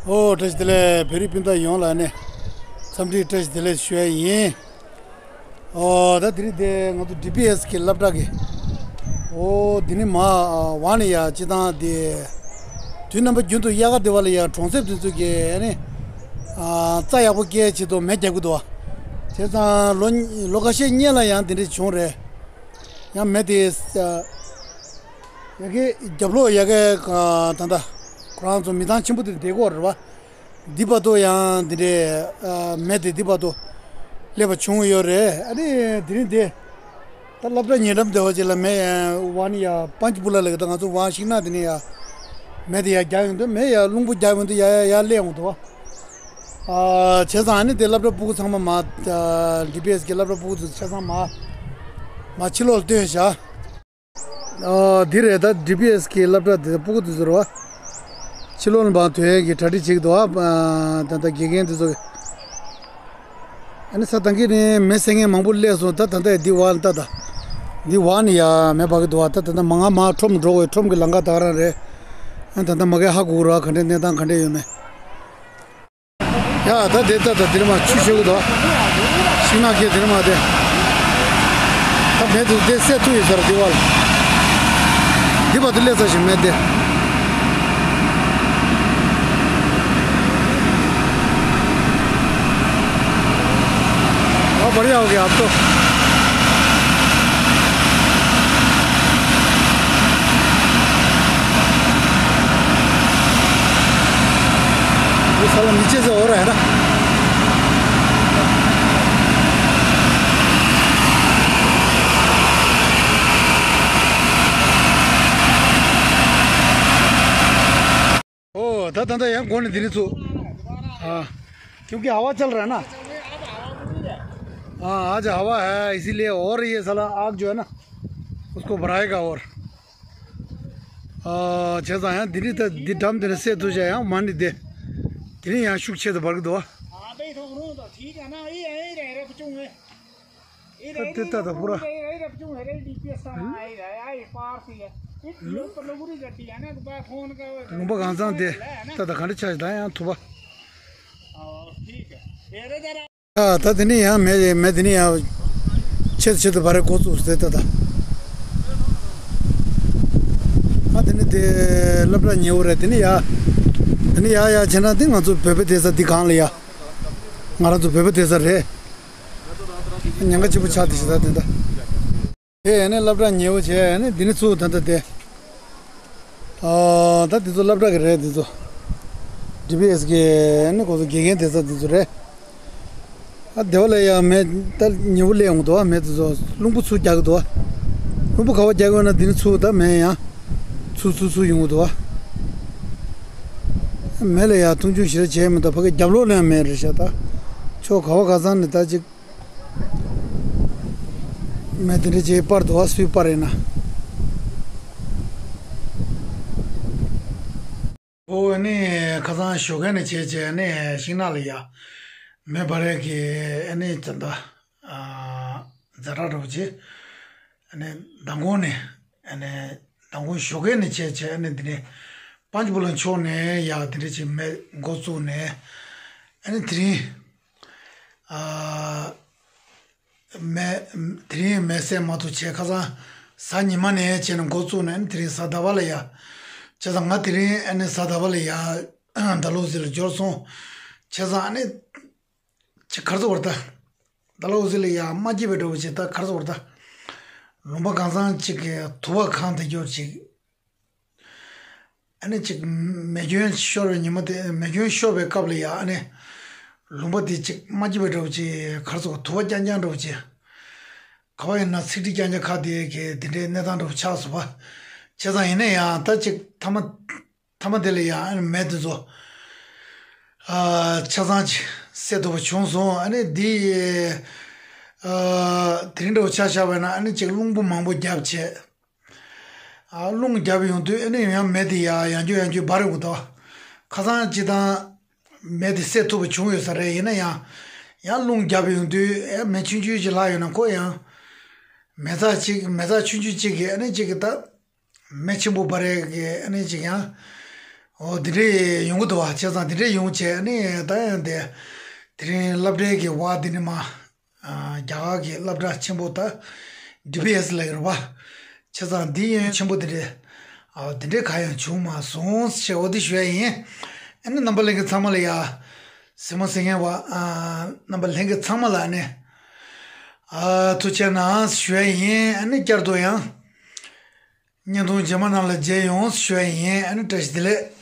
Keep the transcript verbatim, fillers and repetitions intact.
ཨོ་བཀྲ་ཤིས་བདེ་ལེགས། བོད་རིགས་སྤུན་ཟླ་ཡོངས་ལ་ནི་འཚམས་འདྲི་བཀྲ་ཤིས་བདེ་ལེགས་ཞུ་ཡ་ཡིན། ཨོ་ད་དེ་རིང་དེ་ང་ཚོ་ཌི་བི་ཨེས་གི་སློབ་གྲྭ་གི་ཨོ་དེ་ནི་མ་ཝང་ནི་ཡ་སྤྱི་བཏང་དེ་དུས་རྣམ་པ་རྒྱུན་དུ་དབྱར་ཁ་དེ་བ་ལ་ཡ་གྲོང་གསེབ་དེ་ཚོ་གི་ནི་ཨ་རྩྭ་ཡག་པོ་སྐྱེལ་ཆེད་དུ་མེ་རྒྱག་གི་འདུག་བ། བྱས་ཙང་ལོ་ལོ་ཁ་ཤས་སྔོན་ལ་ཡང་དེ་འདྲ་བྱུང་རེད། ཡང་མེ་དེ་ཡ་གི་རྒྱབ་ལོགས་ཡ་གི་ད་ལྟ་ཁོ་རང་ཚོ་མི་ཚང་ཆེན་པོ་དེ་བསྡད་ཀྱི་ཡོད་རེད་བ། འདི་བར་དུ་ཡང་འདི་འདྲའི་ཨ་མེ་དེ་འདི་བར་དུ་སླེབས་པ་བྱུང་ཡོད་རེད། ཨ་ནི་དེ་རིང་དེ་ད་སློབ་གྲྭ་ཉེ་འགྲམ་དེ་བ་ཅིག་ལ་མེ་ཝང་ནི་ཡ་པན་ཅ་པུ་ལ་ལ་གི་ད་ང་ཚོ་ཝང་ཤིང་ནག་དེ་ནས་ཡ་མེ་དེ་ཡ་རྒྱག་ཡོང་དུས་མེ་ཡ་རླུང་བུ་རྒྱག་ཡོང་དུས་ཡ་ཡ་ཡ་སླེབས་ཡོང་དུས་བ། ཨ་བྱས་ཙང་ཨ་ནི་དེ་སློབ་གྲྭ་སྤུ་གུ་ཚང་མ་མ་ཨ་ཌི་བི་ཨེས་གི་སློབ་གྲྭ་སྤུ་གུ་ཚོ་ཆ་ཚང་མ་མ་ཕྱི་ལོགས་ལ་བཏོན་བཞག་ཨ་འདི་རེད། ད་ཌི་བི་ཨེས་གི་སློབ་གྲྭ་དེ་སྤུ་གུ་དེ་ཚོ་རེད་བ། ཕྱི་ལོགས་ལ་མར་ཐོན་ཡས་ཀྱི་གྲ་སྒྲིག་བྱེད་ཀྱི་འདུག་བ། ཨ་ད་ལྟ་དགེ་རྒན་དེ་ཚོ་གི་ཨ་ནི་ས་དང་གི་ནི་མེ་སྲེག་མཁན་མང་པོ་སླེབས་སོང་། ད་ད་ལྟ་འདི་བ་ལ་ལྟ་ད། འདི་བ་ནི་ཡ་མེ་འབར་གི་འདུག་བ། ད་ད་ལྟ་མ་ང་མར་ཁྲོམ་འགྲོ་དགོས། ཁྲོམ་གི་ལམ་ཁ་ད་ག་རང་རེད། ཨ་ད་ལྟ་མ་གི་ཧ་གོ་གི་རེད་བ། ག་འདྲའི་གནས་སྟངས་ག་འདྲ་ཡོད་མེད། ཡ་ད་དེ་ལྟ་ད་དེར་མ་ཆུ་ཤོད་གི་འདུག་ཤིང་ནགས་ཁྱེར་དེར་མ་དེ། ད་མེ་དེ་དེ་སད་ཐུབ་ཡོད་ས་རེད་འདི་བ་ལ། འདི་བར་དུ་སླེབས་ཚར་ཞིག་མེ་དེ། ཨ་བར་ཡག་གི་ཨབ་ཏོ། འདི་ས་ལ་མི་ཆེ་ས་འོ་ར་ཧེ་ན། ཨོ་ད་ད་ད་ཡང་སྒོ་ནས་འདི་ནས་ཚུགས། ཨ། क्योंकि हवा चल रहा है ना। हाँ, आज हवा है, इसीलिए और ये साला आग जो है ना, उसको बढ़ाएगा और। ཨ། བྱས་ཙང་ཡང་འདི་ནི་ད་འདི་འགྲམ་འདི་ནས་སད་ཐུབ་བྱས་ཡང་མ་ནི་དེ། དེ་ནི་ཡང་ཤུགས་ཆེ་ཙམ་འབར་གི་འདུག་བ། हाँ, भाई, थोक रो तो ठीक है ना, ये यहीं रह रहे बच्चों में। ད་ལྟ་ད་ལྟ་པུ་ར། ལུང་པ་གང་ཚང་དེ་ད་ལྟ་ག་འདྲ་ཆགས་ད་ཡང་ཐུབ་པ། ད་དེ་ནས་ཡང་མེ་མེ་དེ་ནས་ཡང་ཆེད་ཆེད་དུ་བ་རེ་འགོ་བཙུགས་ཟེར་ད་ད། ཨ་དེ་ནས་དེ་སློབ་གྲྭ་ཉེ་བོ་རེད། དེ་ནས་ཡ་དེ་ནས་ཡ་ཡ་བྱས་ན་དེ་ང་ཚོ་བོད་པའི་སྡོད་ས་འདི་གང་ལ་ཡ། ང་རང་ཚོ་བོད་པའི་སྡོད་ས་རེད། ཉེན་ཁ་ཆེན་པོ་ཆགས་དེ་ཞིག་ད་དེ་འདྲ། དེ་ཡས་ནས་སློབ་གྲྭ་ཉེ་བོ་བྱས་ཡས་ནས་འདི་ནས་ཚུར་ད་ལྟ་དེ། ཨ་ད་འདི་ཚོ་སློབ་གྲྭ་གི་རེད། འདི་ཚོ་ཌི་བི་ཨེས་གི་ནི་ཁོ་ཚོ་དགེ་རྒན་སྡོད་ས་འདི་ཚོ་རེད། ཨ་དེ་བ་ལ་ཡ་མེ་ད་ཉེ་བོ་སླེབས་ཡོང་འདུག་ཨ་མེ་འདི་ཚོ་རླུང་བུ་ཚུར་རྒྱག་གི་འདུག་ཨ། རླུང་བུ་ག་བ་རྒྱག་གི་ཡོད་ན་འདི་ནས་ཚུར་ད་མེ་ཡང་ཚུར་ཚུར་ཚུར་ཡོང་གི་འདུག་ཨ། མེ་ལ་ཡ་མཐོང་ཆུང་ཞེ་དྲག་བྱས་མི་འདུག་ཕ་གི་རྒྱབ་ལོགས་ལ་ཡང་མེ་རེད་ཤག་ད་ཕྱོགས་ག་བ་ག་ཚང་ནས་ད་ཅིག་མེ་དེ་འདྲ་ཅིག་སྤར་འདུག་བ། སུས་སྤར་ཡིན་ན། ཨོ་ཨ་ནི་ཁ་སང་ཞོགས་ཀས་ནས་བྱས་བྱས་ཨ་ནི་ཤིང་ནགས་ལ་ཡ་མེ་འབར་ཡས་ཀྱི་ཨ་ནི་ད་ལྟ་ཛ་དྲག་འདྲ་པོ་ཅིག་ཨ་ནི་མདང་དགོང་ནས་ཨ་ནི་མདང་དགོང་ཞོགས་ཀས་ནས་བྱས་བྱས་ཨ་ནི་འདི་ནས་པན་ཅ་བུ་ལ་ཕྱོགས་ནས་ཡ་དེ་འདྲ་ཅིག་མེ་འགོ་བཙུགས་ནས་ཨ་ནི་དེ་རིང་། ཨ། མེ། དེ་རིང་མེ་སྲེག་མ་ཐུབ་བྱས་ཁ་སང་གཟའ་ཉི་མ་ནས་བྱས་ནས་འགོ་བཙུགས་ནས་དེ་རིང་གཟའ་ཟླ་བ་ལ་ཡ། བྱས་ཙང་ང་དེ་རིང་ཨ་ནི་གཟའ་ཟླ་བ་ལ་ཡ། ཌལ་ཧོ་ཟི་ལ་འབྱོར་སོང་། བྱས་ཙང་ཨ་ནི། ཅིག་ག་རེ་ཟེར་བ་རེད་ད། ཌལ་ཧོ་ཟི་ལ་ཡ་མ་སྐྱིད་པའི་འདྲ་བོ་ཅིག་ད་ག་རེ་ཟེར་བ་རེད་ད། ལུང་པ་གང་ཚང་ཅིག་གི་དུ་བ་གང་དེ་སྐྱོར་ཅིག་ཨ་ནི་ཅིག་མེ་སྐྱོན་ཤོར་བའི་ཉིན་མོ་དེ། མེ་སྐྱོན་ཤོར་བའི་སྐབས་ལ་ཡ་ཨ་ནི་ལུང་པ་དེ་ཅིག་མ་སྐྱིད་པའི་འདྲ་བོ་ཅིག་ག་རེ་ཟེར་དགོས། དུ་བ་རྐྱང་རྐྱང་འདྲ་བོ་ཅིག་ག་བ་ཡིན་ན་ཚིག་འབྲི་རྐྱང་རྐྱང་ཁ་དེ་གི་དེ་འདྲའི་གནས་སྟངས་འདྲ་བོ་ཆགས་སོང་བ། བྱས་ཙང་ཡིན་ན་ཡང་ད་ཅིག་མཐའ་མ་མཐའ་མ་དེ་ལ་ཡ་ཨ་ནི་མེ་དེ་ཚོ་ཨ་ཆ་ཚང་ཅིག་སེལ་ཐུབ་པ་བྱུང་སོང་། ཨ་ནི་འདི་ཨ་དེ་རིང་འདྲ་བོ་ཆ་བཞག་པ་ཡིན་ན་ཨ་ནི་ཅིག་རླུང་བུ་མང་པོ་བརྒྱབ་བྱས། ཨ་རླུང་བརྒྱབ་ཡོང་དུས་ཨ་ནི་ཡང་མེ་དེ་ཡ་ཡང་བསྐྱར་ཡང་བསྐྱར་འབར་ཡོང་གི་འདུག་ཁ་སང་སྤྱིར་བཏང་མེ་དེ་སེལ་ཐུབ་པ་བྱུང་ཡོད་ས་རེད། ཡིན་ན་ཡང་ཡང་རླུང་བརྒྱབ་ཡོང་དུས་ཨེ་མེ་ཆུང་ཆུང་ཅིག་ལྷག་ཡོད་ན་ཁོ་ཡང་མེ་ཚགས་ཅིག་མེ་ཚགས་ཆུང་ཆུང་ཅིག་གིས་ཨ་ནི་ཅིག་གི་ད་མེ་ཆེན་པོ་འབར་ཡས་ཀྱི་ཨ་ནི་ཅིག་ཡང་ ཨོ་དེ་འདྲས་ཡོང་གི་འདུག་བ། བྱས་ཙང་དེ་འདྲས་ཡོང་བྱས་ནས་ད་ཡང་དེ་དེ་རིང་སློབ་གྲྭའི་གི་བ་དེ་ནི་མ། ཨ། རྒྱ་གར་གྱི་སློབ་གྲྭ་ཆེན་པོ་ད་ཌི་བི་ཨེས་ལབ་ཡོད་རེད་པ། བྱས་ཙང་འདི་ཡང་ཆེན་པོ་དེ་འདྲས། ཨ། དེ་འདྲས་ག་ཡང་བྱུང་མ་སོང་ཞེས་འོ་དེ་ཞུ་ཡ་ཡིན། ཨ་ནི་རྣམ་པ་ལྷན་རྒྱས་ཚང་མ་ལ་ཡ། གཟིགས་མོ་གཟིགས་མཁན་བ། ཨ། རྣམ་པ་ལྷན་རྒྱས་ཚང་མ་ལ་ཨ་ནི། ཨ། ཐུགས་རྗེ་གནང་ཞུ་ཡ་ཡིན། ཨ་ནི་བསྐྱར་དུ་ཡང་བརྙན་ཐུང་རྗེས་མ་ནང་ལ་མཇལ་ཡོང་ཞུ་ཡ་ཡིན། ཨ་ནི་བཀྲ་ཤིས་བདེ་ལེགས།